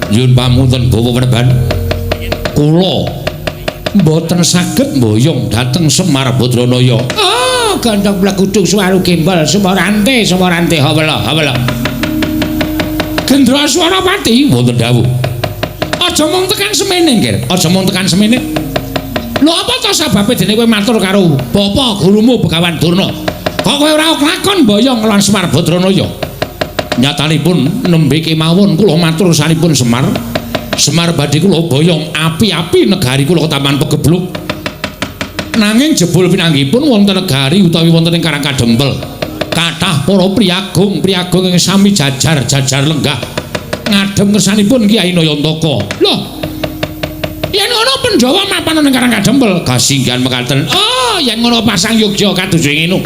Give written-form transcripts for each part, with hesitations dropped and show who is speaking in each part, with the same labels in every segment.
Speaker 1: Nyuwun pamunten Bapak Panembahan. Kula mboten saged mboyong dhateng Semar Badranaya. Oh, gandhong plegudung suwaru gembol sumorante sumorante hawela hawela. Gendra Swarapati wonten dawuh. Aja mung tekan semene, Nggir. Aja mung tekan semene. Lho apa to sababe dene kowe matur karo bapa gurumu Begawan Durna? Kok kowe ora kelakon mboyong lan Semar Badranaya? Nyatanipun nembe kemawon kula matur sanipun Semar. Semar badhe kula boyong api-api negari kula ketaman pegebluk. Nanging jebul pinanggihipun wonten negari utawi wonten ing Karang Kadempel. Kathah para priyagung-priyagung ing sami jajar-jajar lenggah ngadhep ngersanipun Kyai Nayantaka. Lho. Yen ngono Pandhawa mapan ning Karang Kadempel, kasinggihan mekaten. Oh, yen ngono pasang yogya kados ngene.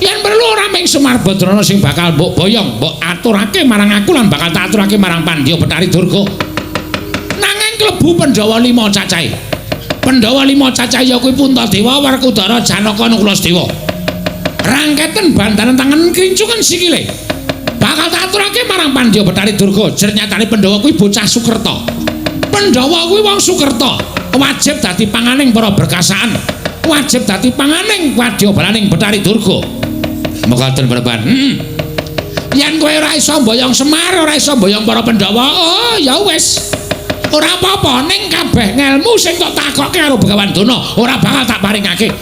Speaker 1: Yen perlu ora mung Semar Badrana sing bakal mbok boyong, mbok aturake marang aku lan bakal tak aturake marang Pandya Bethari Durga. Nanging klebu Pandhawa 5 cacahe. Pandhawa 5 cacahe ya kuwi Puntadewa, Werkudara, Janaka, Nakula, Sadewa. Rangketen bandanan tangan krincungan sikile. Bakal tak aturake marang Pandya Bethari Durga. Jer nyatane Pandhawa kuwi bocah Sukerta. Pandhawa kuwi wong Sukerta, wajib dadi panganing para berkasaan, wajib dadi panganing wadyabalaning Bethari Durga. Mekaten Panembahan. Yen kowe ora iso mboyong Semar, ora iso mboyong para Pandhawa, oh ya wis. Ora apa-apa, ning kabeh ngelmu sing tok takokke karo Begawan Durna ora bakal tak paringake.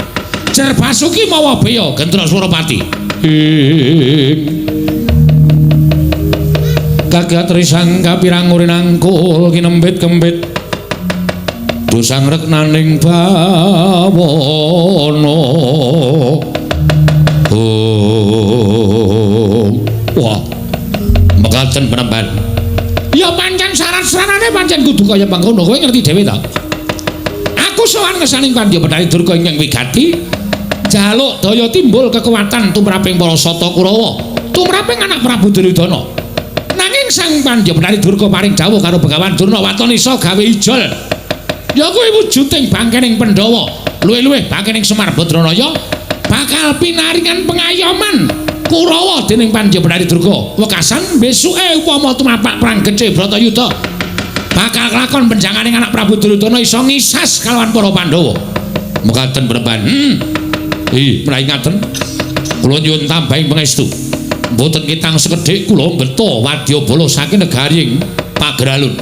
Speaker 1: Jer Basuki mawa beya Gendra Surapati. Kagat risang kapirang urinangkul kinembit kembit dosang reknaning bawana. Oh, wah, mekaten Panembahan. Ya pancen syarat-syaratane pancen kudu kaya mangkono, kowe ngerti dhewe ta? Aku sowan ngersaning Pandya Bethari Durga ingkang wigati, njaluk daya timbul kekuatan tumraping para Sata Kurawa, tumraping anak Prabu Duryudana. Nanging Sang Pandya Bethari Durga paring dawuh karo Begawan Durna waton iso gawe ijol. Ya kuwi wujuding bangkening Pandhawa, luwih-luwih bangkening Semar Badranaya bakal pinaringan pengayoman Kurawa dening Pandya Bethari Durga. Wekasan besuke upama tumapak perang gedhe Bratayuda bakal kelakon penjanganing anak Prabu Duryudana iso ngisas kalawan para Pandhawa. Mekaten Panembahan. Ih, menawi ngaten kula nyuwun tambahing pangestu. Mboten kitang sekedhik kula mbeta wadyabala saking negari ing Pageralun.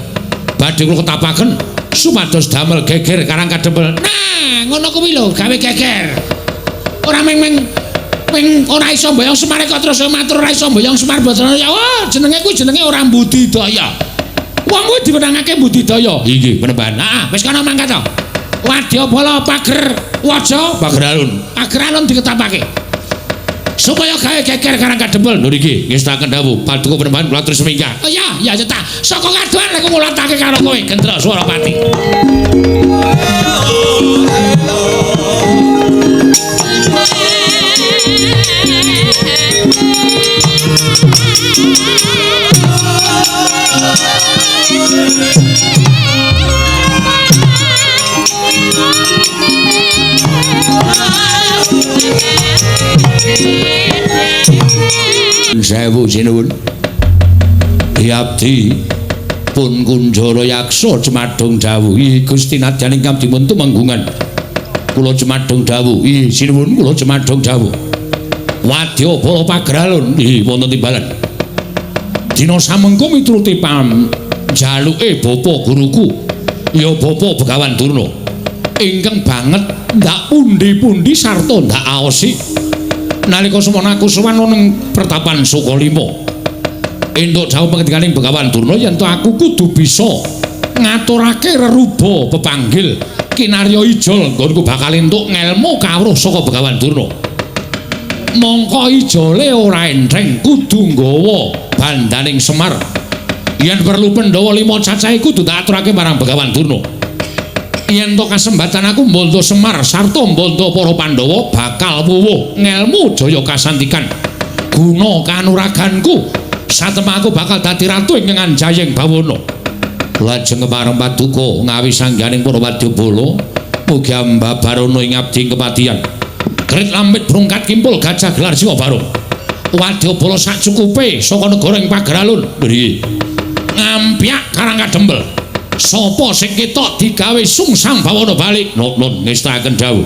Speaker 1: Badhe kula ketapaken supados damel geger Karang Kadempel. Nah, ngono kuwi lho, gawe geger. Ora meng meng ora iso mboyong Semar kok terus matur ora iso mboyong Semar Badrana. Ya wah, jenenge kuwi jenenge ora budidaya. Wong kuwi diwenangake budidaya. Inggih, Panembahan. Heeh, wis kono mangkat to. Wadyabala pager waja Pageralun. Pageralun diketapake. Supaya gawe geger Karang Kadempel. Lho niki ngestaken dawuh paduka Panembahan kula terus minggah. Oh iya, iya cetak. Saka kadohan lek ngulatake karo kowe Gendra Swarapati. Sewu sinuwun. Abdi pun Kunjara Yaksa cemadhong dawuh Gusti nadyan ingkang dipun tumenggungan. Kula cemadhong dawuh. Sinuwun kula cemadhong dawuh. Wadyabala Pageralun wonten timbalan. Dina samengko mituruti panjaluke bapa guruku ya Bapa Begawan Durna ingkang banget ndak pundi-pundi sarta ndak aosi nalika semono aku sowan ning pertapan Sukalima. Entuk dawuh pangendikaning Begawan Durna yen to aku kudu bisa ngaturake reruba pepanggil kinarya ijol nggonku bakal entuk ngelmu kawruh saka Begawan Durna. Mongko ijole ora entheng kudu nggawa bandaning Semar. Yen perlu Pandhawa 5 cacahe kudu tak aturake marang Begawan Durna. Yen to kasembatan aku mbondo Semar sarta mbondo para Pandhawa bakal wuwuh ngelmu jaya kasantikan guna kanuraganku. Satemah aku bakal dadi ratu ing Anjayeng Bawana. Lajeng kepareng paduka ngawi sangganing para wadyabala mugi ambabarana ing abdi kepatihan. Krit lampit brungkat kimpul gajah gelar siwa barung. Wadyabala sacukupe saka negara ing Pageralun. Nggih. Ngampyak Karang Kadempel. Sapa sing ketok digawe sungsang bawana balik? Nun ngestakaken dawuh.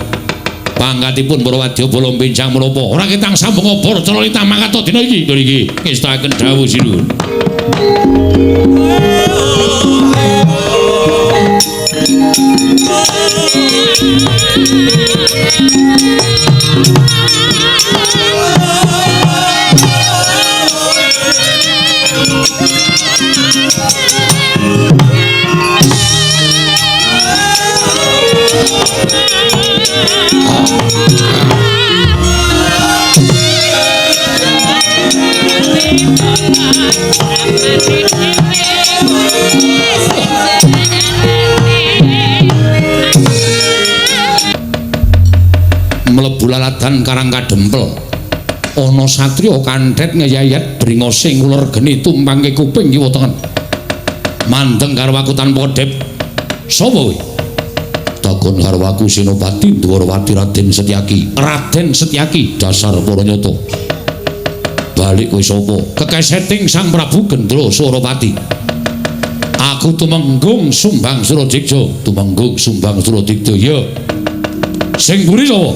Speaker 1: Pangkatipun para wadyabala benjang menapa? Ora ketang sambung obor cara lintang mangkat dina iki. Lho iki ngestakaken dawuh sinuwun. Mlebu laladan Karang Kadempel ana satriya kandhet ngeyayat bringose nguler geni tumpangke kuping kiwa tengen. Mandeng karo aku tanpa kedhep. Sapa kowe? Takon karo aku Senopati Dwarawati Raden Setyaki. Raden Setyaki dasar para nyata. Balik kowe sapa? Kekeseting Sang Prabu Gendra Surapati. Aku tumenggung Sumbang Suradikja. Tumenggung Sumbang Suradikja. Ya. Sing mburi sapa?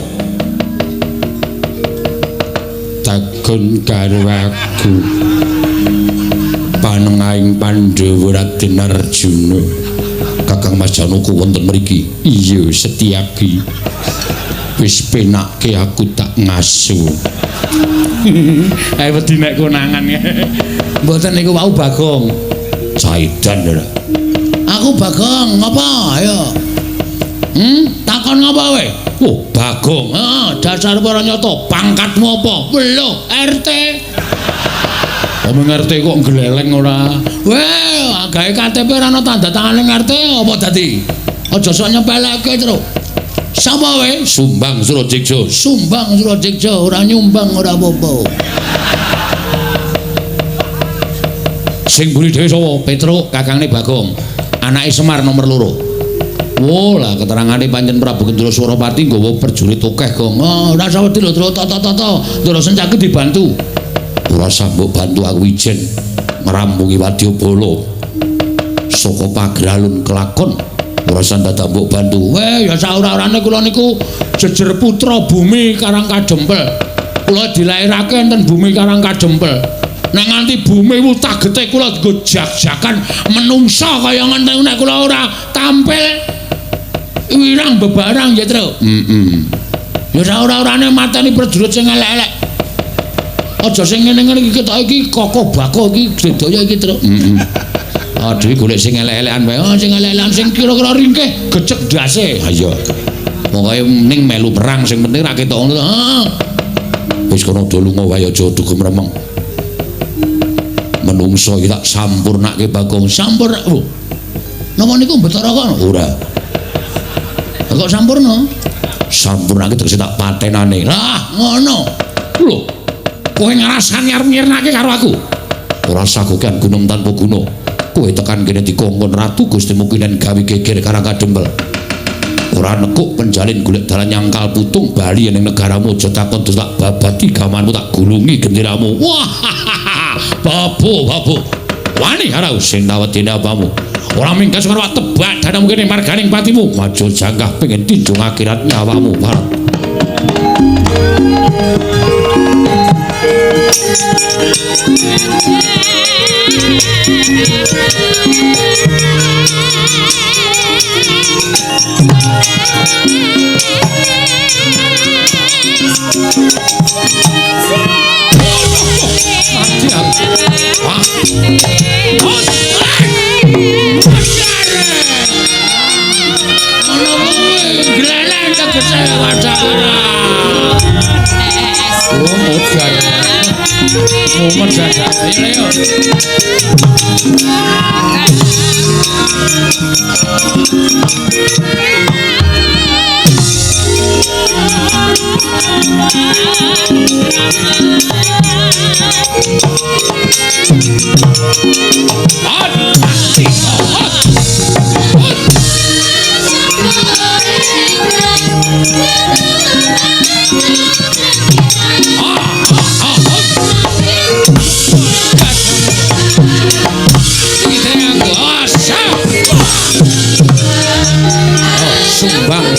Speaker 1: Takon karo aku panengahing Pandhawa Raden Arjuna. Kakang Mas Janaka wonten mriki. Iya Setyaki. Wis penake aku tak ngasu. Ae wedi nek konangan. Mboten niku wau Bagong. Caidan ora. Aku Bagong, ngapa? Ayo. Takon ngapa kowe? Oh, Bagong. Heeh, dasar para nyata. Pangkatmu apa? Lho, RT. Omong RT kok gleleng ora? Weh, gawe KTP ora ana tanda tangane RT apa dadi? Aja sok nyepeleke, Tru. Sapa kowe? Sumbang Suradikja. Sumbang Suradikja, ora nyumbang ora apa-apa. Sing mburi dhewe sapa? Petruk, kakangne Bagong. Anake Semar nomor 2. Oh lah keterangane pancen Prabu Gendra Surapati nggawa prajurit akeh, Gong. Oh, ora usah wedi lho, Tru. Toto. Ndara Sencaki dibantu. Ora usah mbok bantu aku ijen ngrampungi wadyabala. Saka pagralun kelakon ora usah dadak mbok bantu. Weh, ya saora-orane kula niku jejer putra bumi Karang Kadempel. Kula dilairake enten bumi Karang Kadempel. Nek nganti bumi wutah getih kula nggo jak-jakan menungsa kaya ngene nek kula ora tampil wirang bebarang ya, Tru. Heeh. Ya saora-orane mateni prajurit sing elek-elek. Aja sing ngene-ngene iki ketok iki koko bako iki sedaya iki, Tru. Heeh. Aduh golek sing elek-elekan wae. Oh, sing elek-elekan sing kira-kira ringkeh gecek ndase. Ha iya. Pokoke ning melu perang sing penting ra ketok ngono. Heeh. Wis kono do lunga wae aja dugem remeng. Menungso iki tak sampurnake Bagong. Sampurna. Oh. Napa niku Bathara kono? Ora. Kok sampurna? Sampurnake tegese tak patenane. Lah, ngono. Lho. Kowe ngrasani arep nyirnake karo aku. Ora sagokan gunung tanpa guna. Kowe tekan kene dikongkon Ratu Gusti Mukinen gawe geger Karang Kadempel. Ora nekuk penjalin golek dalan nyangkal putung bali ning negaramu aja takon terus tak babati gamanmu tak gulungi genderamu. Wah. Babu, babu. Wani karo sing tawedene apamu. Ora minggas karo tebak dadamu kene marganing patimu. Maju jangkah pengen tinjung akhirat nyawamu. Barat.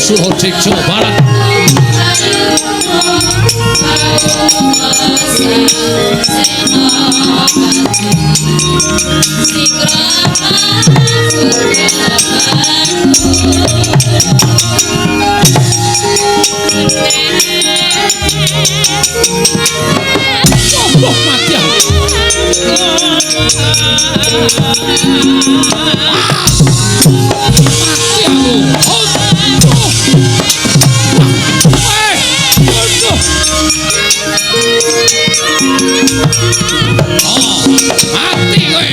Speaker 1: Surajing Jawa Barat. Wah, mati aku. Mati aku. Oh, mati kowe.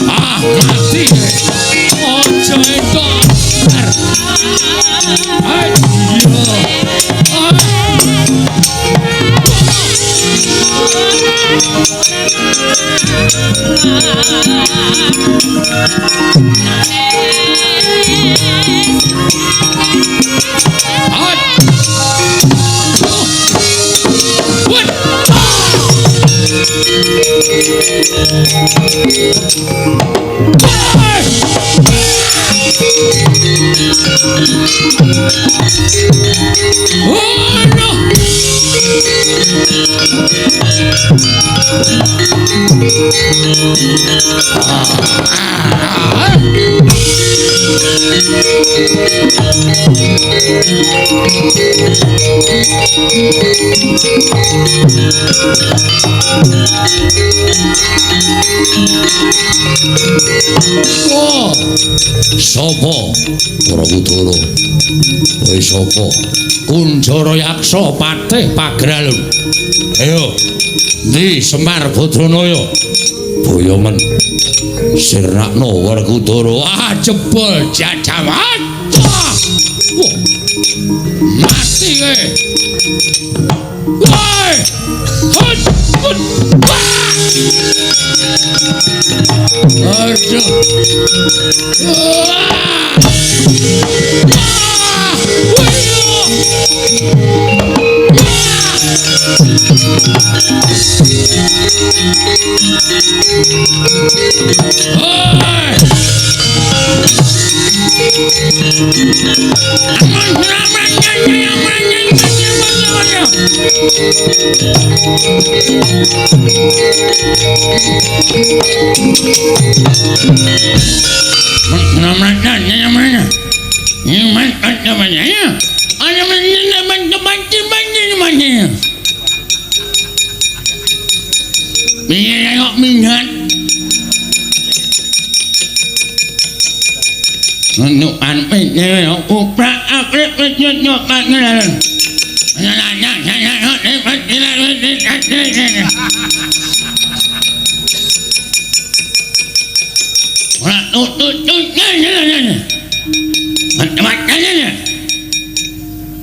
Speaker 1: Ah, mati. Ojo entok. Ayo. Oh no! Wah, sapa Werkudara? Kowe sapa? Kunjara Yaksa Patih Pagralun. Ayo, ndi Semar Badranaya? Boyongen sirnakno Werkudara. Ah, jebol jajawan. Wah, mati kowe. Woi! Hut, hut. Aduh.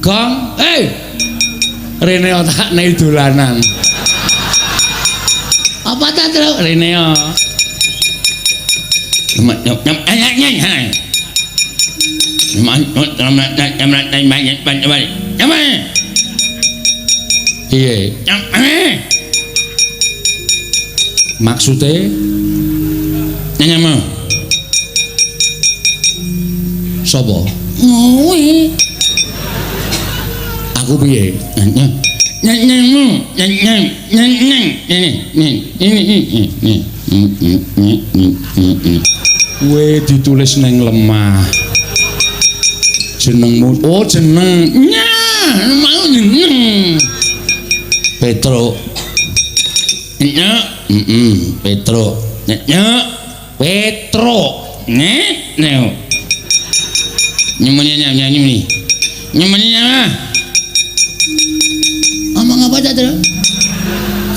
Speaker 1: Gong, eh, Rene otakne dolanan. Apa ta, Truk? Rene yo. Piye? Maksude nyamu. Sapa? Ngowe. Aku piye? Kowe ditulis neng lemah. Jenengmu, oh jeneng. Nyah, mau jeneng. Petro. Nyah, Petro. Nyah, Petro. Nih, nih. Nyemuni nyemuni. Nyemuni nyah. Ngomong apa ta, Tru?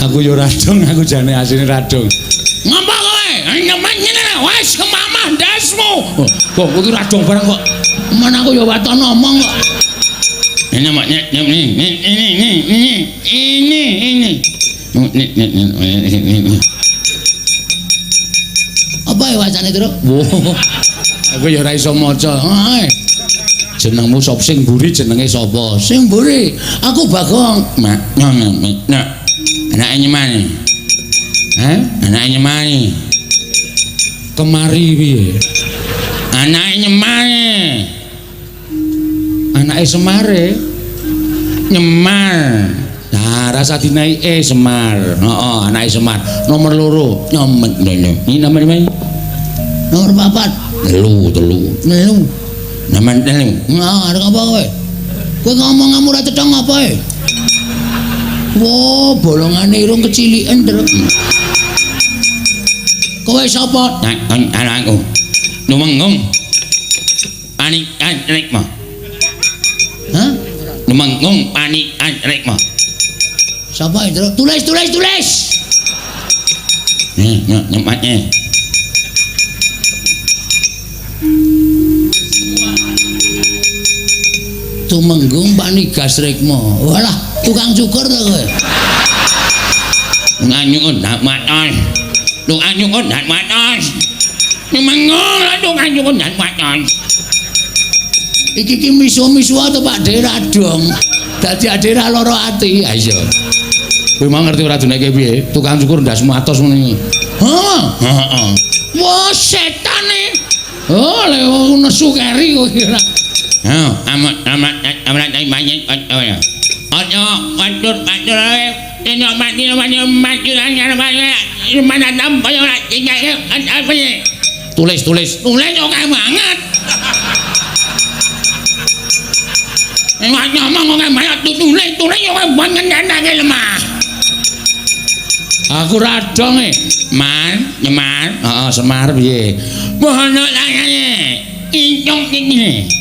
Speaker 1: Aku yo radong, aku jane asline radong. Ngapa kowe? Nyemen ngene wis kemamah ndasmu. Kok kowe iki radong barang kok. Men aku yo waton ngomong kok. Ini ini ini ini. Apa ya wacane, Tru? Aku ya ora iso maca. Jenengmu sapa sing mburi jenenge sapa? Sing mburi aku Bagong. Mak anake nyemani. Hah? Anake nyemani. Kemari piye? Anake nyemani. Anake Semare. Nyemar. Nah, rasa dinaike Semar. Heeh, anake Semar. Nomor 2. Nyomet lho. Ini nomor piro? Nomor 4. 3 3. Nomor 3. Nah, arep apa kowe? Kowe ngomong ngamu ora cetha ngapa e? Wo, bolongane irung keciliken, Truk. Kowe sapa? Anakku. Lumenggung. Panikan Rikma. Hah? Lumenggung Panikan Rikma. Sapa itu? Tulis, tulis, tulis. Nih, nyempatnya. Tumenggung Panigas Rikma. Walah, tukang cukur to kowe. Tukang nyukur ndak matos. Tukang nyukur ndak matos. Tumenggung tukang nyukur ndak matos. Iki ki misu-misu to Pak De radong. Dadi ade ra lara ati. Ha iya. Kowe mau ngerti ora duneke piye? Tukang cukur ndasmu atos ngene iki. Heeh. Heeh. Wah, setane. Oh, lek nesu keri kowe ora. Heh, amat amat amat banyak ya. Ojo patur patur ae. Dene mati mati mati mana tampa ora tinggal apa. Tulis tulis. Tulis oke banget. Ngomong oke banget tulis tulis oke banget nandake lemah. Aku radong e. Man, Semar. Heeh, Semar piye? Bono tangane. Incung iki.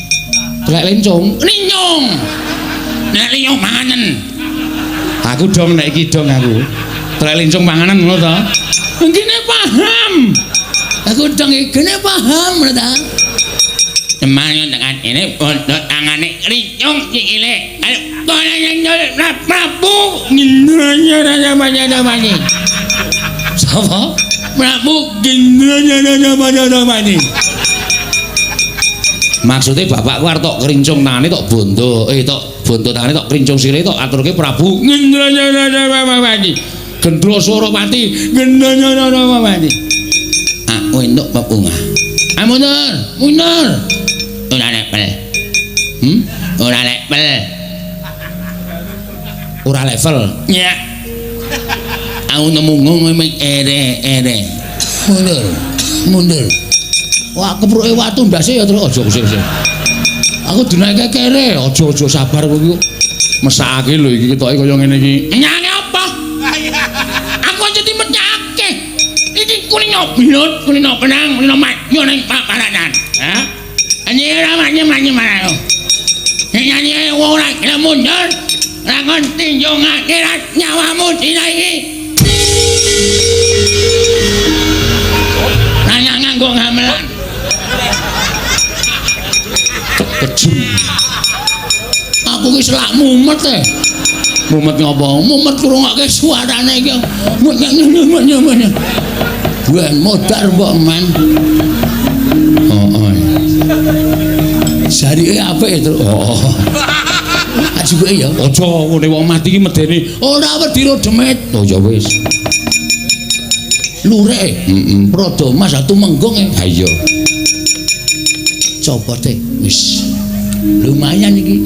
Speaker 1: Telek lencung, lincung. Nek lincung panganan. Aku dong nek iki dong aku. Telek lincung panganan ngono to? Ngene paham. Aku dong iki paham ngono ta. Semar tekan ini bondo tangane lincung sikile. Ayo kono Prabu ngene. Sapa? Prabu ngene. Maksudnya bapakku arep tok krincung tangane tok bondo, tok bondo tangane tok krincung sikile tok aturke Prabu Ngendrayana Gendro Surapati Ngendrayana. Aku entuk bebungah. Ah mundur, mundur. Ora level. Ora level. Ora level. Ya. Aku nemu ngono ere-ere. Mundur, mundur. Wah, kepruke watu ndase ya terus aja sik-sik. Aku dinaike kere, aja-aja sabar kowe iki. Mesakake lho iki ketoke kaya ngene iki. Nyane apa? Aku aja dimecake. Iki kulino blut, kulino benang, kulino madya ning paparanan. Ha? Ane ora manye-manye marang. Nek nyanyi wong ora gelem mundur, ora kon tinjungake nyawamu dina iki. Nanya nganggo gamelan. Kejem. Aku ki selak mumet e. Mumet ngopo? Mumet krungokke suarane iki. Ben modar mbok men. Heeh. Jarike apik to. Oh. Ajuke ya. Aja ngene wong mati iki medeni. Ora wedi ro demit. Oh ya wis. Lurek. Heeh. Prada Mas Tumenggung e. Ha iya. Copote wis. Lumayan iki.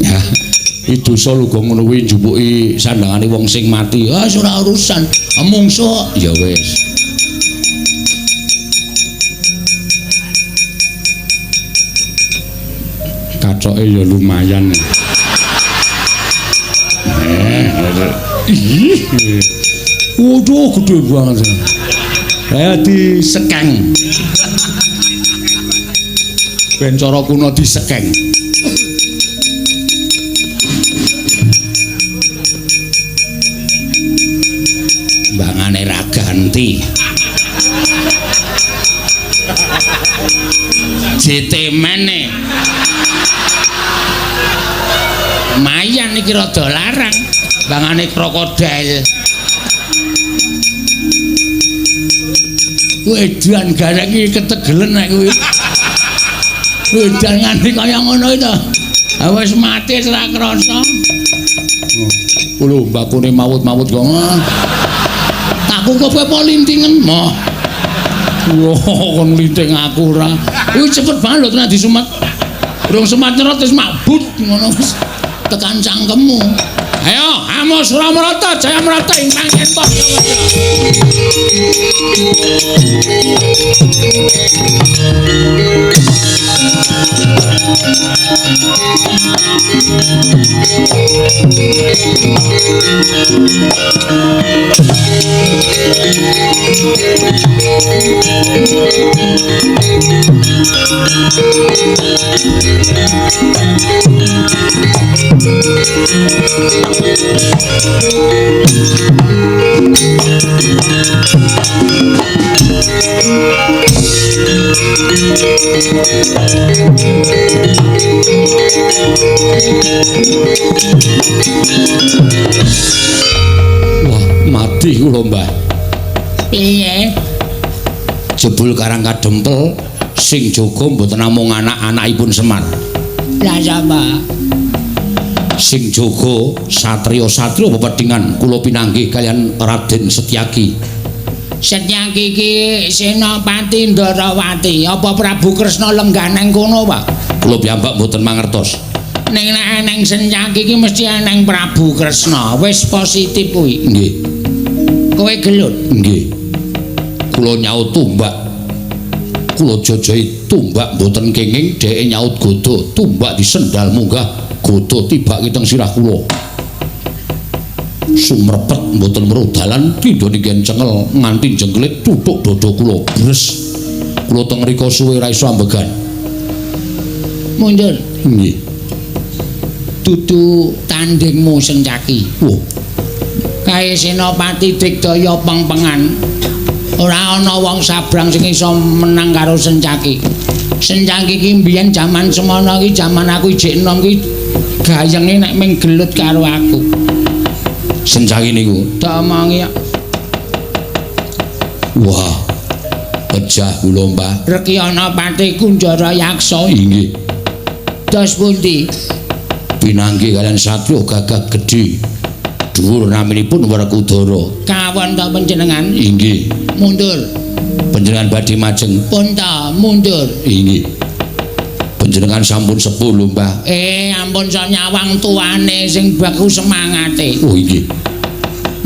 Speaker 1: Iki dosa luga ngono kuwi njupuki sandangane wong sing mati. Ah ora urusan. Mungsuh. Ya wis. Kacoke ya lumayan. Ih. Waduh gede banget. Ayo disekeng. Ben cara kuno disekeng. Mbangane ra ganti. JT mene. Lumayan iki rada larang. Bangane krokodil. Wedan garek iki ketegelen nek kuwi. Wedan nganti kaya ngono iki to. Ha wis mati ora krasa. Lho mbakune mawut-mawut kok. Tak kukup apa lintingen? Moh. Wah, kon linting aku ora. Kuwi cepet banget lho tenan disumet. Durung semat nyerot wis mabut ngono wis tekan cangkemmu. Ayo, Amo Suramarata, Jayamrata ing panggen Padawada. Wah, mati kula, Mbah. Piye? Jebul Karang Kadempel sing jaga mboten namung anak-anakipun Semar. Lah sapa? Sing jaga satriya-satriya pepedhingan kula pinanggih kaliyan Raden Setyaki. Setyaki iki Senopati Ndarawati. Apa Prabu Kresna lenggah nang kono, Pak? Kula piyambak mboten mangertos. Ning nek eneng Setyaki iki mesti eneng Prabu Kresna. Wis positif kuwi. Nggih. Kowe gelut? Nggih. Kula nyaut tumbak. Kula jojohi tumbak mboten kenging, dheke nyaut godha, tumbak disendal munggah, godha tibake teng sirah kula. Sumrepet mboten weruh dalan, tindha ninggen cengel nganti jengkelit tutuk dada kula. Bres. Kula teng mriku suwe ra iso ambegan. Mundur. Nggih. Dudu tandingmu Sencaki. Wah. Kae Senopati Digdaya pengpengan. Ora ana wong sabrang sing iso menang karo Sencaki. Sencaki iki mbiyen jaman semono iki jaman aku ijik enom iki gayenge nek ming gelut karo aku. Sencaki niku tak omongi. Wah. Pejah kula, Mbah. Rekyana Pati Kunjara Yaksa. Inggih. Dos pundi? Pinanggih kaliyan satriya gagah gedhe. Dhuwur naminipun Werkudara. Kawon ta panjenengan? Inggih. Mundur. Panjenengan badhe majeng. Pun ta, mundur. Inggih. Panjenengan sampun sepuh lho, Mbah. Ampun so nyawang tuane sing baku semangate. Oh, inggih.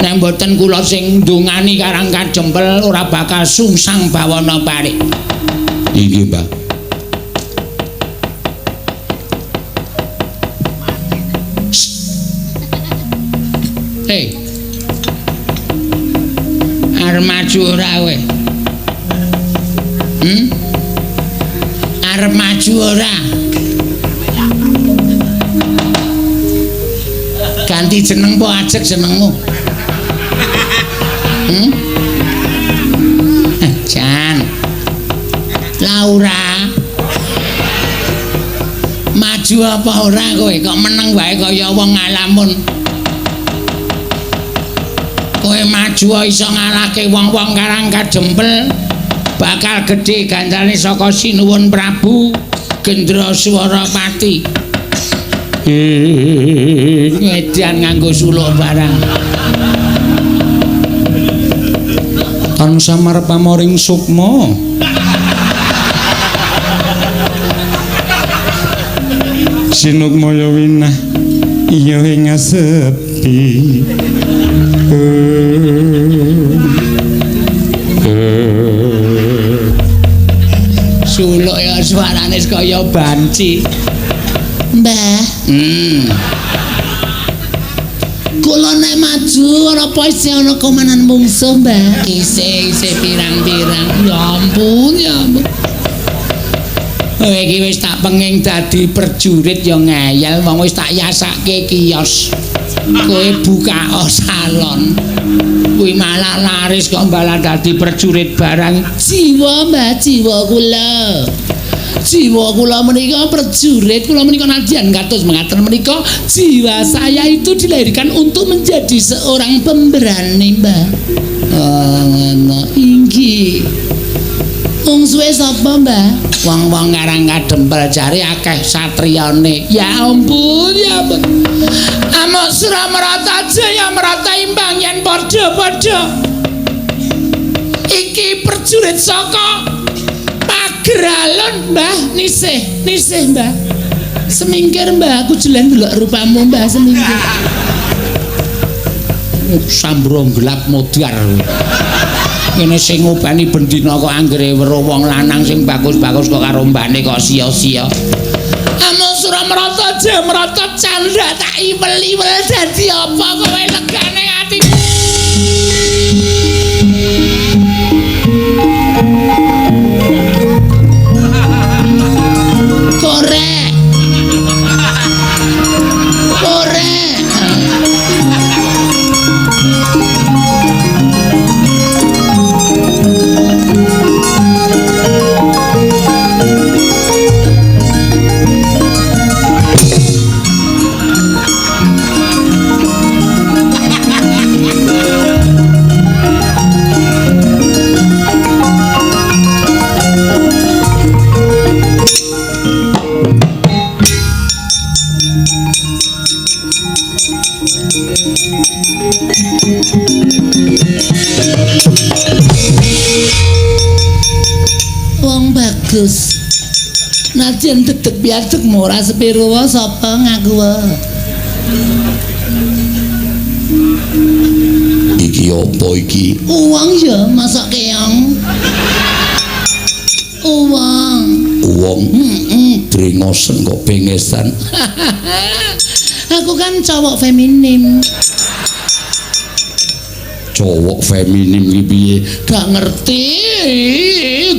Speaker 1: Nek mboten kula sing ndongani Karang Kadempel ora bakal sungsang bawana parik. Inggih, Mbah. Hei. Arep maju ora kowe? Arep maju ora? Ganti jeneng po ajeg jenengmu? Jan. Laura. Maju apa ora kowe? Kok meneng wae kaya wong ngalamun. Kowe maju iso ngalahke wong-wong Karang Kadempel. Bakal gedhe ganjarane saka Sinuwun Prabu Gendra Swarapati. Ngedan nganggo suluk barang.
Speaker 2: Tan samar pamoring sukma. Sinukmaya winah iya ing asepi.
Speaker 1: Suluk ya suarane kaya banci.
Speaker 3: Mbah. Kula nek maju ana apa isih ana komanan mungsuh, Mbah?
Speaker 1: Isih pirang-pirang. Ya ampun, ya ampun. Kowe iki wis tak penging dadi prajurit ya ngeyel, wong wis tak yasake kios. Kowe buka salon. Kuwi malah laris kok malah dadi prajurit barang.
Speaker 3: Jiwa, Mbah, jiwa kula. Jiwa kula menika prajurit, kula menika nadyan kados mengaten menika jiwa saya itu dilahirkan untuk menjadi seorang pemberani, Mbah.
Speaker 1: Oh, ngono.
Speaker 3: Inggih. Mungsuhe sapa, Mbah?
Speaker 1: Wong-wong Karang Kadempel jare akeh satriyane. Ya ampun, ya ampun. Amok Suramarata jaya merata imbang yen padha-padha. Iki prajurit saka Pageralon, Mbah. Nisih, nisih, Mbah.
Speaker 3: Semingkir, Mbah, aku jelen delok rupamu, Mbah, semingkir.
Speaker 1: Sambro gelap modar. Ngene sing ngopeni bendina kok anggere weruh wong lanang sing bagus-bagus kok karo mbane kok sia-sia.
Speaker 3: Amung Suramarata Jamarata candha tak iwel-iwel dadi apa kowe legane ati. Korek. Korek. Wong bagus. Nadyan dedeg piadeg ora sepiro wae sapa ngaku wae.
Speaker 1: Iki apa iki?
Speaker 3: Uang ya masak keong. Uang.
Speaker 1: Uang. Heeh. Drengosen kok bengesan.
Speaker 3: Aku kan cowok feminim.
Speaker 1: Cowok feminim iki piye?
Speaker 3: Gak ngerti,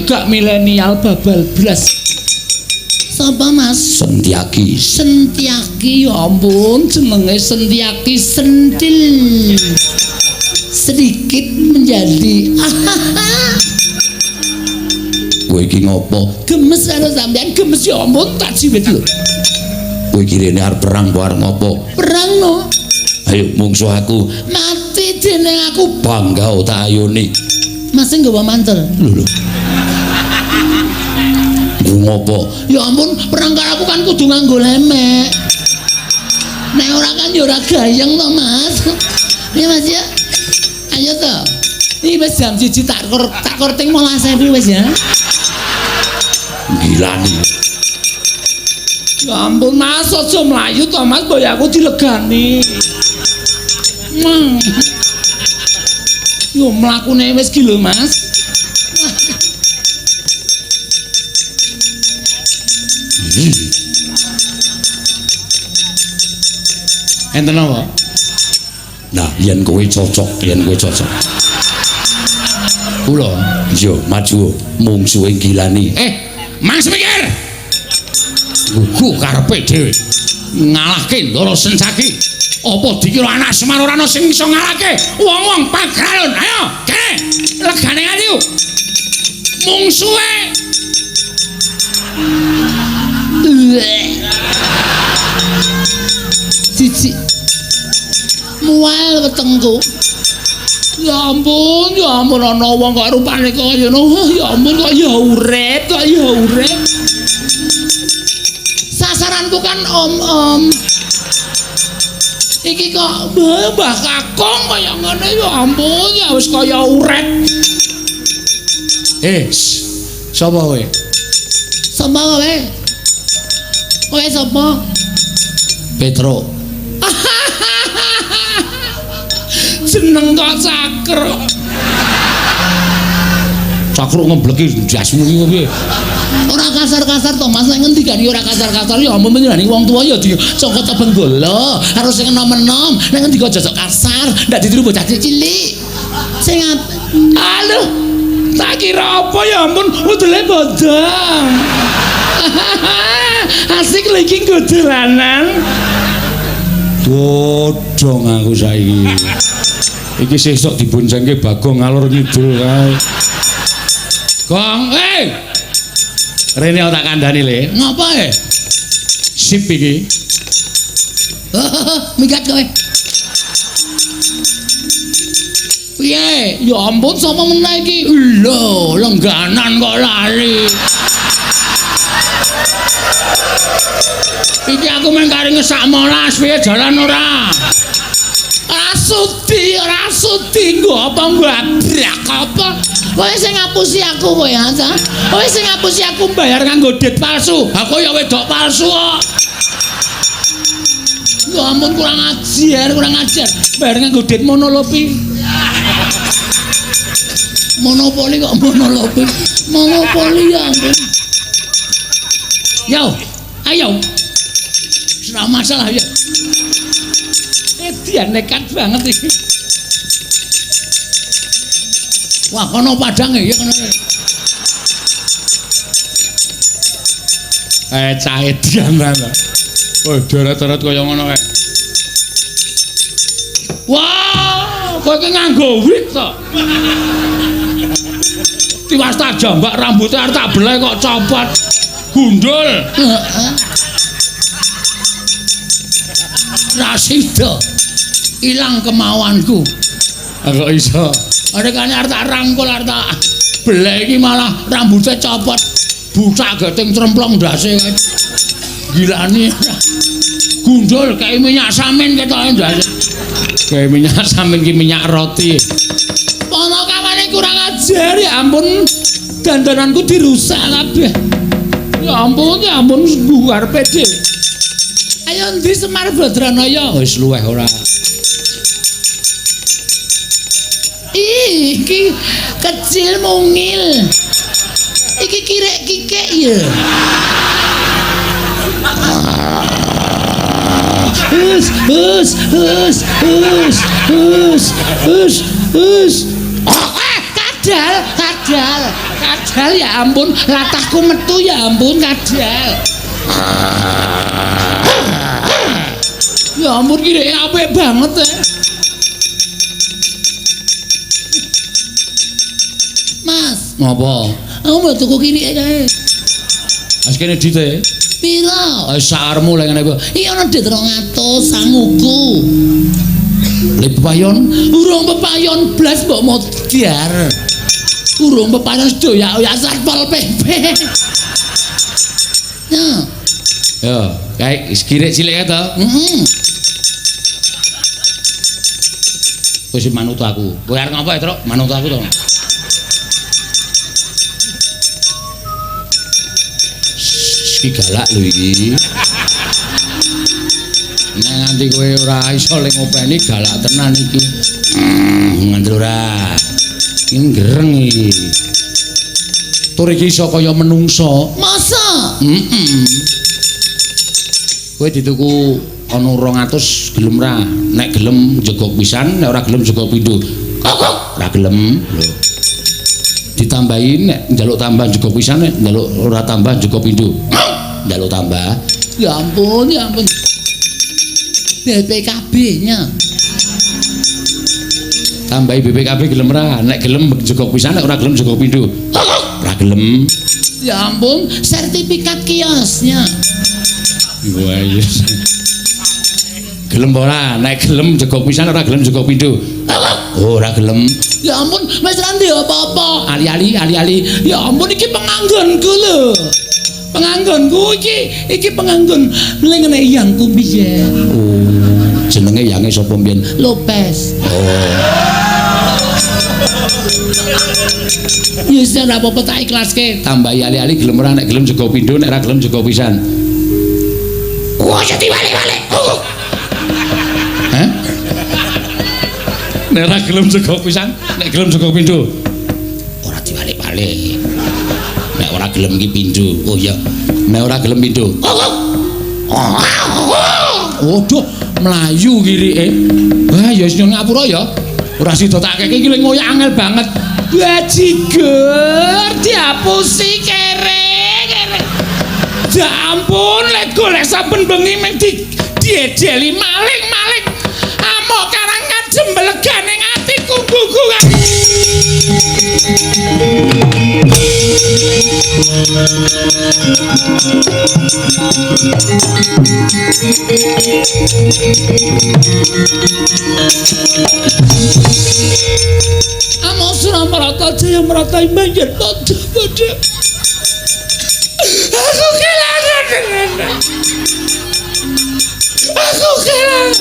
Speaker 3: gak milenial babal blas. Sapa Mas?
Speaker 1: Sentiaki.
Speaker 3: Sentiaki, ya ampun, jenenge Sentiaki sentil. Sedikit menjadi.
Speaker 1: Kowe iki ngopo?
Speaker 3: Gemes karo sampean, gemes ya ampun tak jiwit lho.
Speaker 1: Kowe iki rene arep perang apa arep ngopo?
Speaker 3: Perang no.
Speaker 1: Ayo mungsuh aku.
Speaker 3: Mati jeneng aku.
Speaker 1: Bangga tak ayone.
Speaker 3: Mas sing nggawa mantel.
Speaker 1: Lho lho. Ngopo?
Speaker 3: Ya ampun, perang karo aku kan kudu nganggo lemek. Nek ora kan ya ora gayeng to, Mas. Ya Mas ya. Ayo to. Iki wis jam 1 tak korting 15.000 wis ya.
Speaker 1: Gilani.
Speaker 3: Ya ampun Mas, aja mlayu to Mas, boy aku dilegani. Yo mlakune wis ki lho Mas.
Speaker 1: Enten apa? Nah, yen kowe cocok, yen kowe cocok. Kula, iya maju mungsuhe Gilani. Mas mikir. Gugu karepe dhewe. Ngalahke Ndara Sencaki. Apa dikira anak Semar ora ana sing iso ngalahke wong-wong Pagralon? Ayo, kene. Legane atiku. Mungsuhe.
Speaker 3: Cici. Mual wetengku. Ya ampun ana wong kok rupane kaya ngono. Ya ampun kok ya urip, kok ya urip. Sasaranku kan om-om. Iki kok Mbah Kakung kaya ngene ya ampun ya wis kaya uret.
Speaker 1: Sapa kowe?
Speaker 3: Sapa kowe? Kowe sapa?
Speaker 1: Petro.
Speaker 3: Jeneng kok Cakruk.
Speaker 1: Cakruk ngebleki jasmu iki piye?
Speaker 3: Ora kasar-kasar to Mas, nek ngendikane ora kasar-kasar ya ampun panjenengane wong tuwa ya dicokot benggala, harus sing enom-enom, nek ngendika jajok kasar, ndak ditiru bocah cilik. Sing aduh,
Speaker 1: tak kira apa ya ampun, udele bodong.
Speaker 3: Asik lho iki nggo dolanan.
Speaker 1: Bodong aku saiki. Iki sesuk diboncengke Bagong ngalor ngidul kae. Gong, Rene tak kandhani le.
Speaker 3: Ngapa e?
Speaker 1: Sip iki.
Speaker 3: Minggat kowe. Piye? Ya ampun sapa meneh iki? Lho, lengganan kok lali.
Speaker 1: Iki aku mung kari ngesak molas piye jalan ora?
Speaker 3: Ora sudi, ora sudi nggo apa ngabrak apa? Kowe sing ngapusi aku kowe ya, ta? Kowe sing ngapusi aku
Speaker 1: bayar nganggo dit palsu. Aku ya wedok palsu kok.
Speaker 3: Ya ampun kurang ajar, kurang ajar.
Speaker 1: Bayar nganggo dit monolopi.
Speaker 3: Monopoli kok monolopi. Monopoli ya ampun.
Speaker 1: Yo, ayo.
Speaker 3: Ora masalah ya.
Speaker 1: Dia nekat banget iki.
Speaker 3: Wah, kono padang ya kono.
Speaker 1: Cah edian ta. Oh, deret-deret kaya ngono kae. Wah, kowe iki nganggo wig to. Tiwas tak jambak rambutnya arep tak beleh kok copot. Gundul.
Speaker 3: Heeh. Rasida. Ilang kemauanku.
Speaker 1: Kok iso?
Speaker 3: Rekane arep tak rangkul arep tak beleh iki malah rambutnya copot.
Speaker 1: Bucak geting tremplong ndase kae. Gilani. Gundul kae minyak samin ketoke ndase. Kae minyak samin ki minyak roti.
Speaker 3: Pono kawane kurang ajar ya ampun. Dandananku dirusak kabeh.
Speaker 1: Ya ampun, ya ampun arepe dhewe.
Speaker 3: Ayo ndi Semar Badranaya?
Speaker 1: Wis luweh ora.
Speaker 3: Iki kecil mungil. Iki kirek kikek ya. Hus hus hus hus hus hus hus. Kadal, kadal, kadal ya ampun, latahku metu ya ampun kadal. Ya ampun kireke apik banget ya. Mas,
Speaker 1: ngopo?
Speaker 3: Aku mau tuku kirike kae.
Speaker 1: Wis kene dite.
Speaker 3: Piro?
Speaker 1: Wis sakarmu lek ngene kuwi.
Speaker 3: Iki ana dit 200 sanguku.
Speaker 1: Le pepayon?
Speaker 3: Urung pepayon blas mbok modar. Urung pepayon sedoyak-oyak Satpol PP. Nah.
Speaker 1: Yo, kae kirik cilik to?
Speaker 3: Heeh.
Speaker 1: Wis manut aku. Kowe arep ngopo, Truk? Manut aku to. Iki galak lho iki. Nek nganti kowe ora iso le ngopeni galak tenan iki. Nganti ora. Iki gereng iki. Tur iki iso kaya menungso.
Speaker 3: Masa?
Speaker 1: Heeh. Kowe dituku ana 200 gelem ra? Nek gelem jegok pisan, nek ora gelem jegok pindho. Ora gelem lho. Ditambahi nek njaluk tambah jegok pisan, nek njaluk ora tambah jegok pindho. Njaluk tambah.
Speaker 3: Ya ampun, ya ampun. BPKB-nya.
Speaker 1: Tambahi BPKB gelem ra? Nek gelem jegok pisan, nek ora gelem jegok pindho. Ora gelem.
Speaker 3: Ya ampun, sertifikat kiosnya.
Speaker 1: Wah, yes. Gelem ora? Nek gelem jegok pisan, ora gelem jegok pindho. Oh, ora gelem.
Speaker 3: Ya ampun, wis ra ndek apa-apa. Ali-ali, ali-ali. Ya ampun iki penganggonku lho. Penganggonku iki penganggon lengene yangku biyen.
Speaker 1: Oh, jenenge yange sapa mbiyen?
Speaker 3: Lopez.
Speaker 1: Oh.
Speaker 3: Ya wis ora apa-apa tak ikhlaske.
Speaker 1: Tambahi ali-ali gelem ora, nek gelem sego pindho, nek ora gelem sego pisan.
Speaker 3: Wah, jadi balik-balik.
Speaker 1: Hah? Nek ora gelem sego pisan, nek gelem sego pindho. Ora diwalik-balik. Nek ora gelem iki pindho. Oh iya, nek ora gelem pindho. Waduh, mlayu kirike. Wah, ya wis nyuwun ngapura ya. Ora sida tak keke iki lek ngoyak angel banget.
Speaker 3: Bajigur diapusi kere kere.
Speaker 1: Ya ampun, lek golek saben bengi mung diedeli maling-maling. Amok karang kajembelegane atiku gugu.
Speaker 3: Amok Suramarata Jayamarata imbanjen padha-padha. Aku kelangan. Aku kelangan.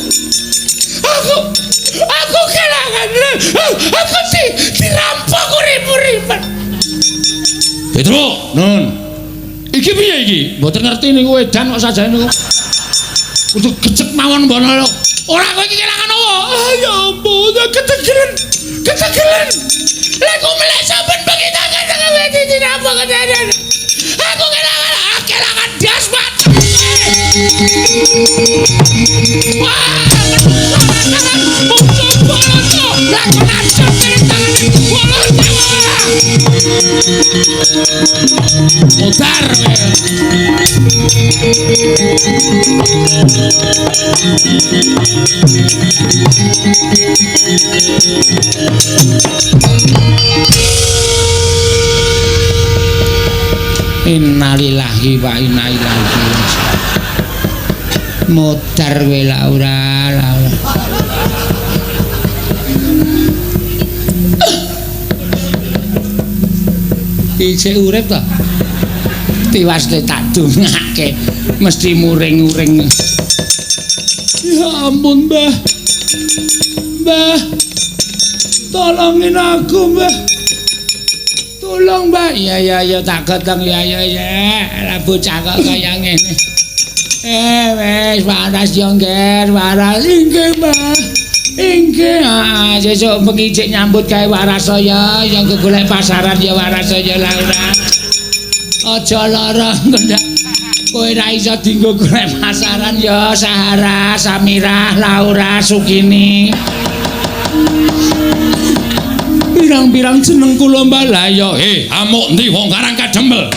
Speaker 3: Aku kelangan. Aku dirampok urip-uripan.
Speaker 1: Petro, nun. Iki piye iki? Mboten ngerti niku edan kok sajane niku. Kudu gecek mawon mbono lho. Ora kowe iki kelangan apa?
Speaker 3: Ah, ya ampun, ketegelen. Ketegelen. Lek ku melek saben bengi tak ketemu dirampok ketenan. Aku kelangan, kelangan das banget. Wah,
Speaker 1: Mutar. Innalillahi wa inna ilaihi raji'un.
Speaker 3: Mutar kowe Laura, Laura. Isih urip to? Tiwas tak dongake mesti muring-uring. Ya ampun, Mbah. Mbah. Tolongin aku, Mbah. Tolong, Mbah. Ya ya ya tak keteng ya ya ya. Lah bocah kok kaya ngene. Wis waras yo, Ngger, waras inggih, Mbah. Inggih, heeh, sesuk bengi cek nyambut gawe waras saya, yang kegolek pasaran ya waras saya Laura. Aja lara ngendak. Kowe ra iso dienggo golek pasaran ya Sahara, Samirah, Laura, Sukini.
Speaker 1: Pirang-pirang jeneng kula Mbah. Lah ya, amuk ndi wong Karang Kadempel?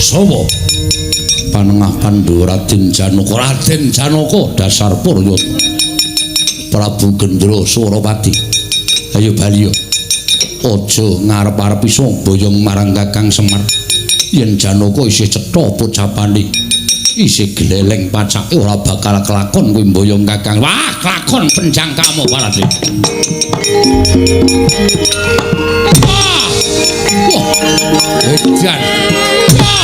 Speaker 1: Sopo? Panengah Pandhu Raden Janaka. Raden Janaka dasar Puryata. Prabu Gendra Surapati. Ayo bali yo. Aja ngarep-arep iso boyong marang Kakang Semar. Yen Janaka isih cetha pocapane, isih gleleng pacake ora bakal kelakon kuwi mboyong Kakang. Wah, kelakon penjangkamu Parade. Wah. Wah. Edan. Wah.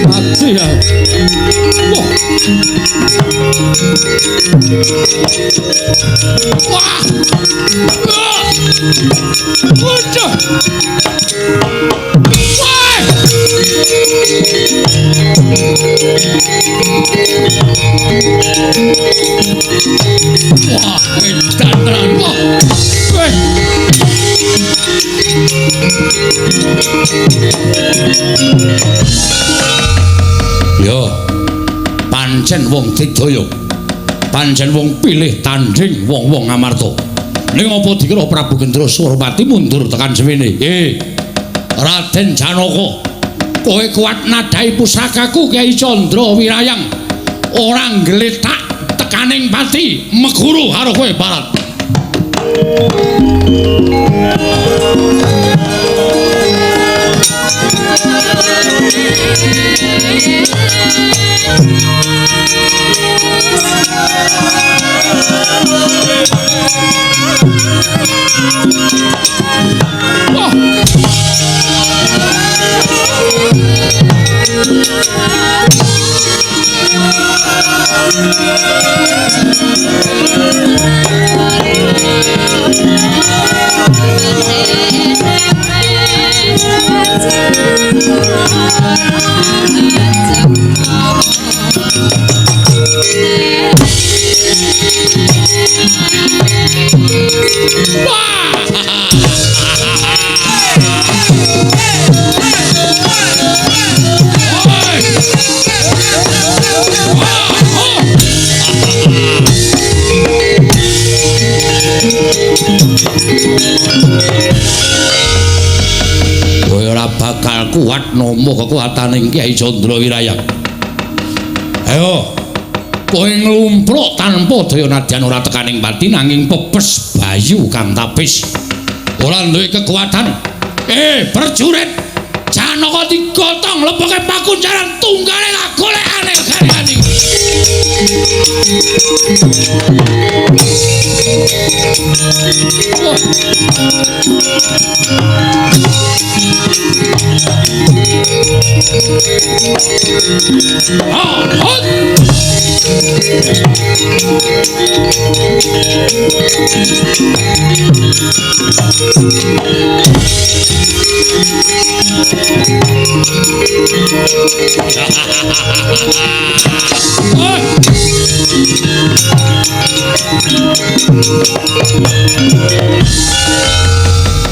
Speaker 1: Mati ya. Wah. Wah. Waduh. Wah. Wah, edan tenan. Wah. Weh. Yo, pancen wong digdaya. Pancen wong pilih tanding wong-wong Ngamarta. Ning apa dikira Prabu Gendra Surapati mundur tekan semene? Raden Janaka, kowe kuat nadai pusakaku Kyai Candra Wirayang. Ora nggletak tekaning pati meguru karo kowe Barat. Wah. Kowe ora bakal kuat nampa kekuatane Kyai Candra Wirayang. Ayo, kowe nglumpruk tanpa daya nadyan ora tekaning pati nanging pepes bayu kang tapis. Ora duwe kekuatan. Prajurit, Janaka digotong leboke pakunjaran tunggale kagolekane garwane.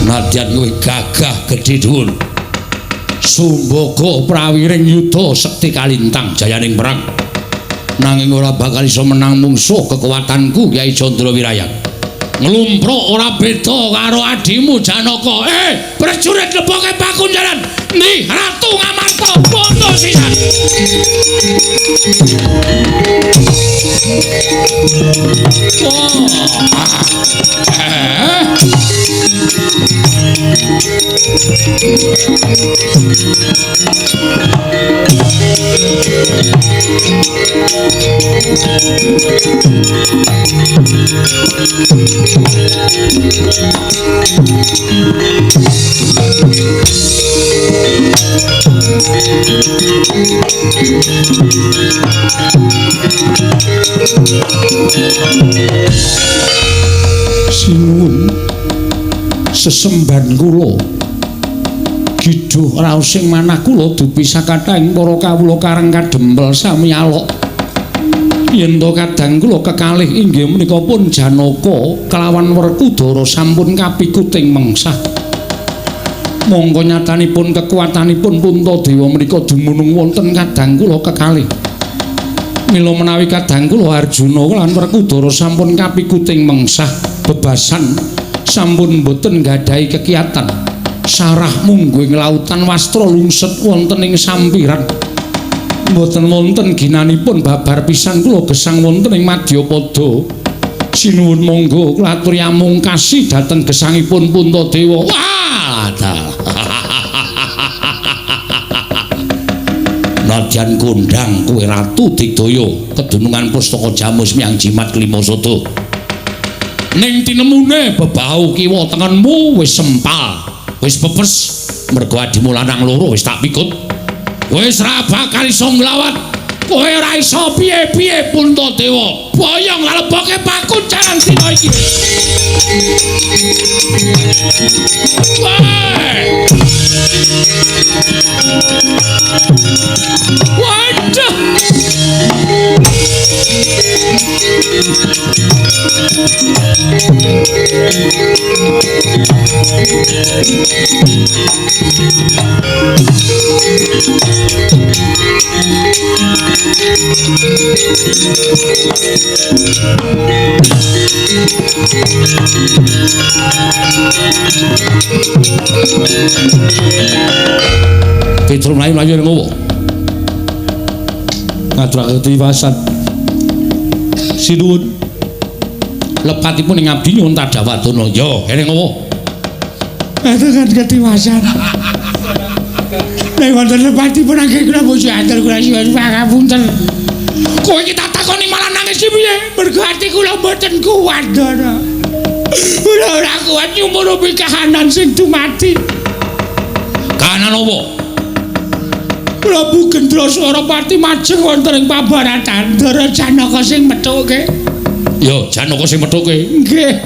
Speaker 1: Nadyan kowe gagah gedhe dhuwur. Sumbaga prawiring yuda sekti kalintang jayaning perang. Nanging ora bakal iso menang mungsuh kekuatanku Kyai Candra Wirayang. Nglumpruk ora beda karo adimu Janaka. Prajurit leboke pakunjaran. Ndi Ratu Ngamarta bondo sisan.
Speaker 2: Sinuwun sesembahan kula giduh raos ing manah kula dupi sakathahing para kawula karang kadempel sami alok. Yen to kadang kula kekalih inggih menika pun Janaka kelawan Werkudara sampun kapikuting mengsah. Mongko nyatanipun kekuatanipun Puntadewa menika dumunung wonten kadang kula kekalih. Mila menawi kadang kula Arjuna lan Werkudara sampun kapikuting mengsah bebasan sampun boten nggadahi kekiatan. Sarah mungguing lautan wastra lungset wonten ing sampiran. Mboten wonten ginanipun babar pisan kula gesang wonten ing madyapada. Sinuwun monggo kula aturi amungkasi dhateng gesangipun Puntadewa.
Speaker 1: Wah, nadyan kondhang kowe Ratu Digdaya kedunungan pustaka Jamus Miang Jimat Kelima Sada. Ning tinemune bebau kiwa tengenmu wis sempal, wis pepes mergo adimu lanang loro wis tak pikut. Wis ra bakal iso nglawat. Kowe ora iso piye-piye Puntadewa. Boyong leboke pakunjaran dina iki. Waduh. Petro mlayu-mlayu ngowo.
Speaker 2: Ngaturake tiwasan. Sinuwun.
Speaker 1: Lepatipun ing abdi nyuwun tadhawadana. Ya, kene ngowo.
Speaker 2: Ngaturake ketiwasan. Nek wonten lepatipun anggen kula puji atur kula nyuwun pangapunten.
Speaker 1: Kowe iki tak takoni malah nangis iki piye?
Speaker 2: Mergo ati kula mboten kuat, Ndara. Kula ora kuat nyumurupi kahanan sing dumadi.
Speaker 1: Kahanan opo?
Speaker 2: Prabu Gendra Swarapati majeng wonten ing pabaratan Ndara Janaka sing methuke.
Speaker 1: Ya, Janaka sing methuke.
Speaker 2: Nggih.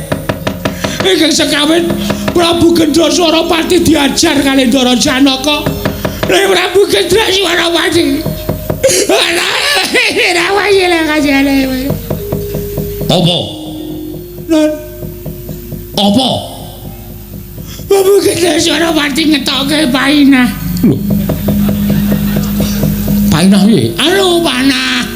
Speaker 2: Ingkang sekawin Prabu Gendra Swarapati diajar kali Ndara Janaka. Nek Prabu Gendra Swarapati. Ora wae lha kajane.
Speaker 1: Apa?
Speaker 2: Non.
Speaker 1: Apa?
Speaker 2: Prabu Gendra Swarapati ngetoke painah.
Speaker 1: Lho. Painah piye?
Speaker 2: Anu panah.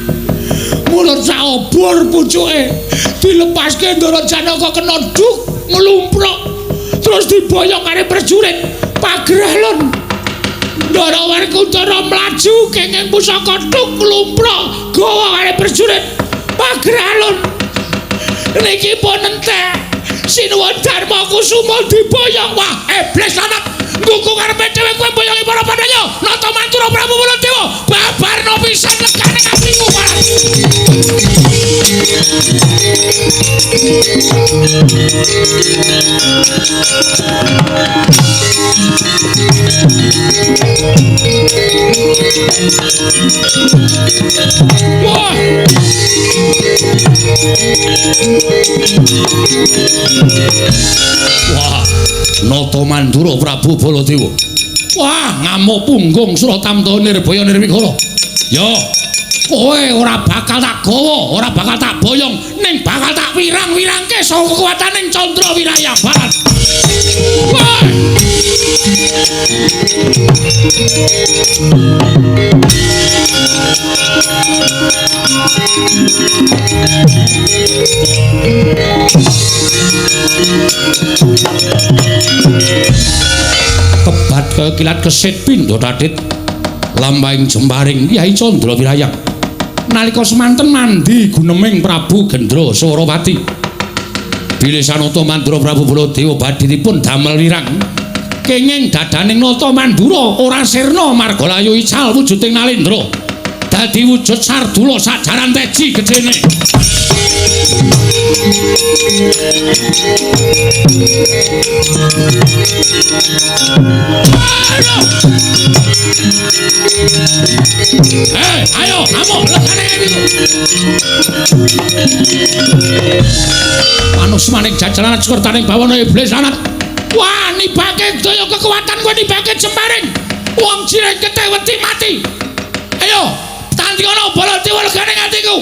Speaker 2: Mulut saobor pucuke dilepaske Ndara Janaka kena duk nglumpruk. Terus diboyong karo prajurit Pageralon. Ndara Werkudara mlaju kenging pusaka duk nglumpruk gawa karo prajurit Pageralon. Niki pun entek. Sinuwun Darma Kusuma diboyong.
Speaker 1: Wah, iblis lanat. Ngguku karepe dhewe kowe boyongi para Pandhawa. Nata Mantura Prabu Baladewa babarno pisan legane atiku. Wah. Wah, Nata Mandura Prabu Baladewa. Wah, ngamuk punggung Suratamta Nirbaya Nirwikara. Ya, kowe ora bakal tak gawa, ora bakal tak boyong, ning bakal tak wirang-wirangke saka kekuwataning Candra Wiraya Barat. Wah! Kebat kekilat kesit pindha tatit lampahing jemparing Kyai Candra Wiraya. Nalika semanten mandi guneming Prabu Gendra Swarawati. Bilih sanata Mandura Prabu Baladewa badhitipun damel wirang. Kenging dadaning Nata Mandura ora sirna marga layu ical wujuding Nalendra. Dadi wujud sardula sajaran teji gedene. Hei, ayo, amuk legane niku. Manus maning jajaran sekertaning bawana iblis anak. Wah, nibake daya kekuatan kowe nibake jemparing. Wong jireng keteh wedi mati. Ayo, tandingono Baladewa legane atiku.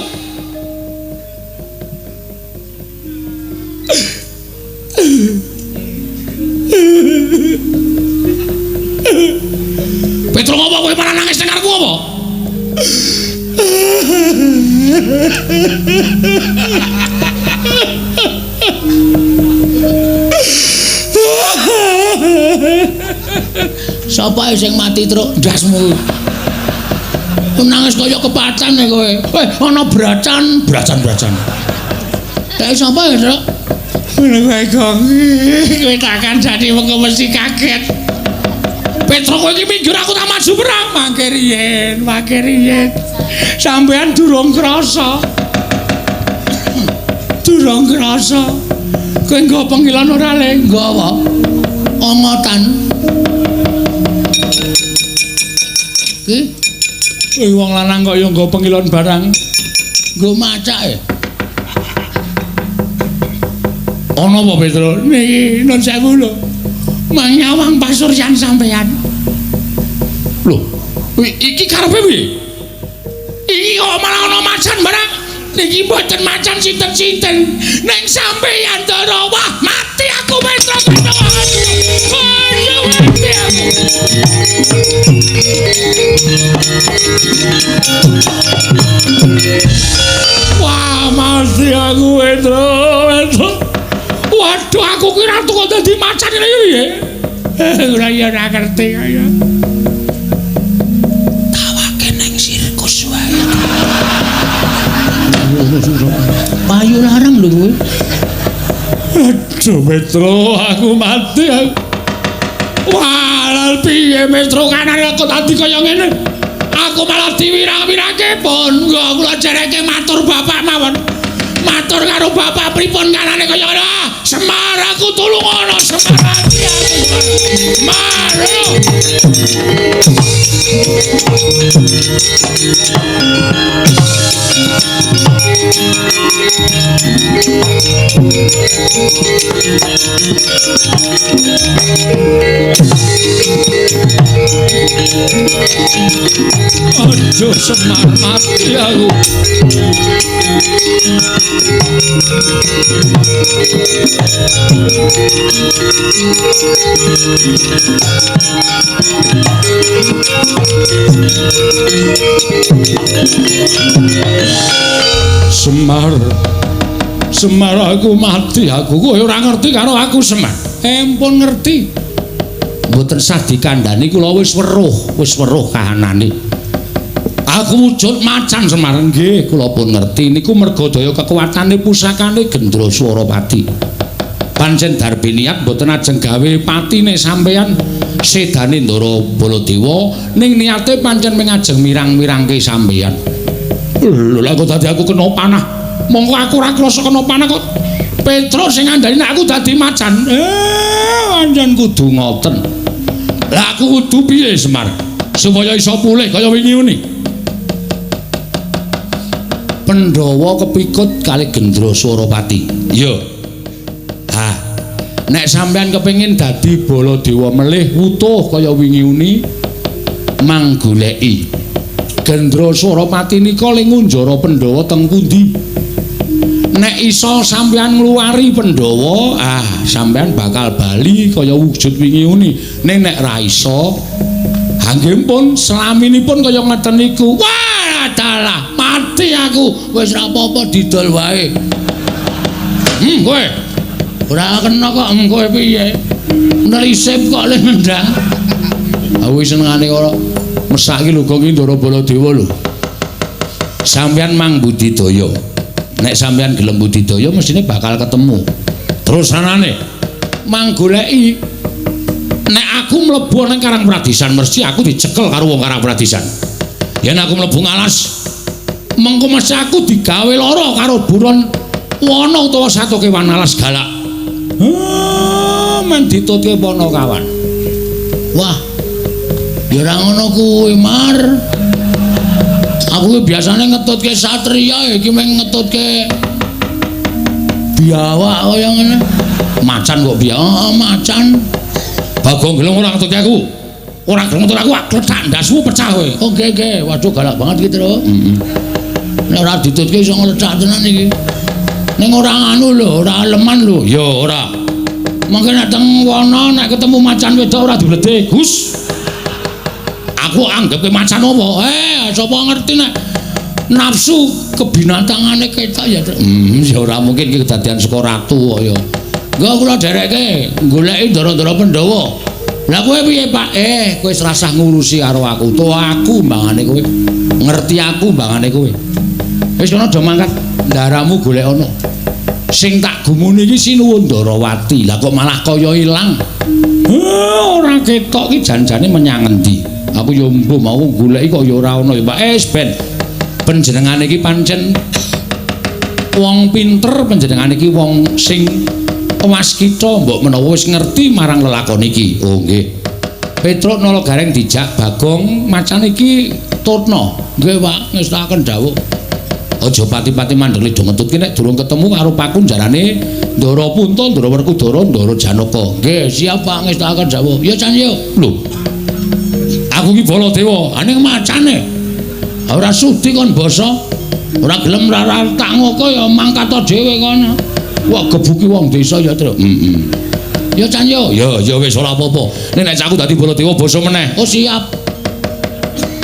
Speaker 1: Petro ngopo kowe malah nangis nang ngarepku apa?
Speaker 3: Sapa sing mati, Truk?
Speaker 1: Ndasmu.
Speaker 3: Nangis kaya kepacan ya kowe.
Speaker 1: Weh, ana bracan, bracan-bracan.
Speaker 3: Kae sapa ya, Truk?
Speaker 2: Kowe gong. Kowe takkan dadi wong mesti kaget.
Speaker 1: Petro kowe iki minggir aku tak maju perang.
Speaker 2: Mangke riyen, mangke riyen. Sampeyan durung krasa. Durung krasa. Kowe nggo pengilon ora le?
Speaker 3: Nggo apa? Ongotan. Ki
Speaker 2: kowe wong lanang kok ya nggo pengilon barang.
Speaker 3: Nggo macak e.
Speaker 1: Ana apa Petro? Niki nun sewu lho. Manyawang pasuryan sampean. Lho, iki karepe piye? Iki kok malah ana macan barang. Niki mboten macan sinten-sinten. Ning sampeyan Ndara, wah mati aku Petro. Aduh, mati aku. Wah, mati aku Petro, Petro. Waduh, aku kira kok dadi macan iki piye? Ora ya ora ngerti kaya. Tawake ning sirkus wae.
Speaker 3: Payu larang lho kowe.
Speaker 1: Aduh, Petro, aku mati aku. Wah, piye Petro kanane aku dadi kaya ngene. Aku malah diwirang-wirangke pun. Kula jereke matur bapak mawon. Matur karo bapak pripun kanane kaya ngono. Semar aku tulungono Semar mati aku. Semar. Aduh, Semar mati aku. Semar, Semar aku mati aku. Kowe ora ngerti karo aku Semar. Empun ngerti. Mboten sah dikandhani kula wis weruh kahanane. Aku wujud macan Semar. Nggih, kula pun ngerti niku merga daya kekuatane pusakane Gendra Swarapati. Pancen darbe niat mboten ajeng gawe patine sampeyan sedane Ndara Baladewa, ning niate pancen mung ajeng mirang-mirangke sampeyan. Lho, lha kok dadi aku kena panah. Mongko aku ora krasa kena panah kok. Petro sing ngandhani nek aku dadi macan. Pancen kudu ngoten. Lah aku kudu piye Semar supaya iso pulih kaya wingi uni. Pandhawa kepikut kali Gendra Swarapati. Iya. Ha. Nek sampeyan kepengin dadi Baladewa melih wutuh kaya wingi uni, manggoleki Gendra Swarapati nika le ngunjara Pandhawa teng pundi? Nek iso sampeyan ngluwari Pandhawa, ah sampeyan bakal bali kaya wujud wingi uni. Ning nek ra iso, nggih pun selaminipun kaya ngeten niku. Wah, dalah mati aku.
Speaker 3: Wis ra apa-apa didol wae.
Speaker 1: Kowe ora kena kok kowe piye? Nelisip kok le nendang. Aku senengane ora mesake lho kok iki Ndara Baladewa lho. Sampeyan mang budidaya. Nek sampeyan gelem budidaya mestine bakal ketemu. Terus anane mang goleki. Nek aku mlebu nang Karang Pradisan mesti aku dicekel karo wong Karang Pradisan. Yen aku mlebu ngalas, mengko mesti aku digawe lara karo buron wana utawa satu kewan alas galak. Men ditutke Panakawan.
Speaker 3: Wah. Ya ora ngono kuwi, Mar. Aku ki biasane ngetutke satria, iki mung ngetutke biawak kaya ngene.
Speaker 1: Macan kok biawak?
Speaker 3: Macan.
Speaker 1: Bagong gelem ora ngetutke aku. Ora gelem ngetutke aku, klethak ndasmu pecah kowe.
Speaker 3: Oke, oke. Waduh galak banget iki, Tru.
Speaker 1: Heeh.
Speaker 3: Nek ora ditutke iso nglecak tenan iki. Ning ora anu lho, ora leman lho.
Speaker 1: Ya ora. Mangke nek teng wana nek ketemu macan wedok ora dibledhe, Gus. Aku anggap macan apa? Sapa ngerti nek nafsu kebinatangane ketok ya. Ya ora mungkin iki kedadian saka ratu kok ya.
Speaker 3: Engko kula dherekke goleki ndara-ndara Pandhawa.
Speaker 1: Lah kowe piye, Pak? Kowe wis rasah ngurusi karo aku. To aku mbangane kowe. Ngerti aku mbangane kowe. Wis kono do mangkat ndaramu golek ana. Sing tak gumuni iki Sinuwun Ndarawati. Lah kok malah kaya ilang. Ora ketok iki jan-jane menyang endi? Aku ya mbuh mau goleki kok ya ora ana ya, Pak. Wis ben. Panjenengane iki pancen wong pinter, panjenengane iki wong sing waskita, mbok menawa wis ngerti marang lelakon iki. Oh nggih. Petruk Nala Gareng dijak Bagong macan iki tutna.
Speaker 3: Nggih, Pak, ngestakaken dawuh.
Speaker 1: Aja pati-pati mandeg lido ngetutke nek durung ketemu karo pakunjarane Ndara Punta, Ndara Werkudara, Ndara Janaka. Nggih, siap Pak ngestakaken dawuh. Ya Chan yo. Lho. Aku ki Baladewa, aning macane. Ora sudi kon basa. Ora gelem ora tak ngoko ya mangkat dhewe kono. Wah, gebuki wong desa ya, Tru. Heeh. Ya Chan yo. Ya, ya wis ora apa-apa. Nek aku dadi Baladewa basa meneh. Oh, siap.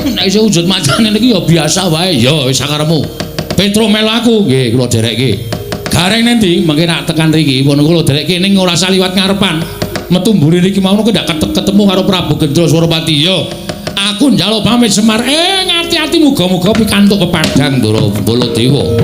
Speaker 1: Nek isih wujud macane niki ya biasa wae. Ya wis sakarepmu. Petro melu aku. Nggih, kula dherekke. Gareng nanti mengke nak tekan riki pun kula dherekke ning ora saliwat ngarepan. Metu mburi riki mau ndak ketemu karo Prabu Gendra Surapati. Ya, aku njaluk pamit Semar. Ngati-ati muga-muga pikantuk pepadang Ndara Baladewa.